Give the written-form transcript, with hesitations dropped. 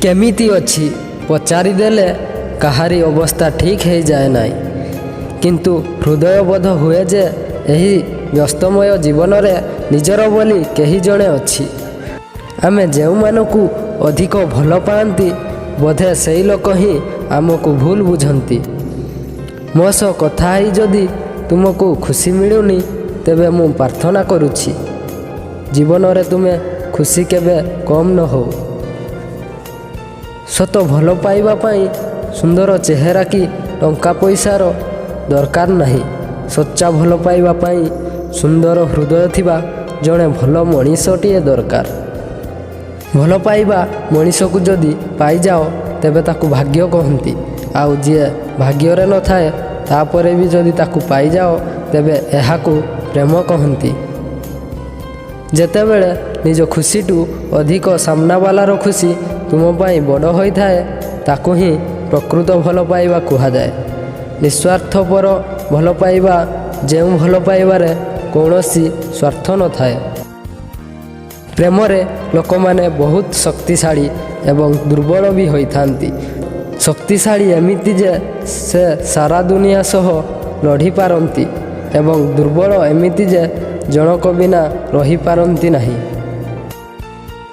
କେମିତି ଅଛି ପଚାରିଦେଲେ କାହାରି ଅବସ୍ଥା ଠିକ୍ ହେଇଯାଏ ନାହିଁ, କିନ୍ତୁ ହୃଦୟବୋଧ ହୁଏ ଯେ ଏହି ବ୍ୟସ୍ତମୟ ଜୀବନରେ ନିଜର ବୋଲି କେହି ଜଣେ ଅଛି। ଆମେ ଯେଉଁମାନଙ୍କୁ ଅଧିକ ଭଲ ପାଆନ୍ତି, ବୋଧେ ସେଇ ଲୋକ ହିଁ ଆମକୁ ଭୁଲ ବୁଝନ୍ତି। ମୋ ସହ କଥା ହେଇ ଯଦି ତୁମକୁ ଖୁସି ମିଳୁନି, ତେବେ ମୁଁ ପ୍ରାର୍ଥନା କରୁଛି, ଜୀବନରେ ତୁମେ ଖୁସି କେବେ କମ୍ ନ ହଉ। ସତ ଭଲ ପାଇବା ପାଇଁ ସୁନ୍ଦର ଚେହେରା କି ଟଙ୍କା ପଇସାର ଦରକାର ନାହିଁ। ସଚ୍ଚା ଭଲ ପାଇବା ପାଇଁ ସୁନ୍ଦର ହୃଦୟ ଥିବା ଜଣେ ଭଲ ମଣିଷଟିଏ ଦରକାର। ଭଲ ପାଇବା ମଣିଷକୁ ଯଦି ପାଇଯାଅ, ତେବେ ତାକୁ ଭାଗ୍ୟ କହନ୍ତି। ଆଉ ଯିଏ ଭାଗ୍ୟରେ ନଥାଏ, ତାପରେ ବି ଯଦି ତାକୁ ପାଇଯାଅ, ତେବେ ଏହାକୁ ପ୍ରେମ କହନ୍ତି। ଯେତେବେଳେ ନିଜ ଖୁସିଠୁ ଅଧିକ ସାମ୍ନାବାଲାର ଖୁସି ତୁମ ପାଇଁ ବଡ଼ ହୋଇଥାଏ, ତାକୁ ହିଁ ପ୍ରକୃତ ଭଲ ପାଇବା କୁହାଯାଏ। ନିସ୍ୱାର୍ଥପର ଭଲ ପାଇବା, ଯେଉଁ ଭଲ ପାଇବାରେ କୌଣସି ସ୍ୱାର୍ଥ ନଥାଏ। ପ୍ରେମରେ ଲୋକମାନେ ବହୁତ ଶକ୍ତିଶାଳୀ ଏବଂ ଦୁର୍ବଳ ବି ହୋଇଥାନ୍ତି। ଶକ୍ତିଶାଳୀ ଏମିତି ଯେ ସେ ସାରା ଦୁନିଆ ସହ ଲଢ଼ିପାରନ୍ତି ଏବଂ ଦୁର୍ବଳ ଏମିତି ଯେ ଜଣକ ବିନା ରହିପାରନ୍ତି ନାହିଁ।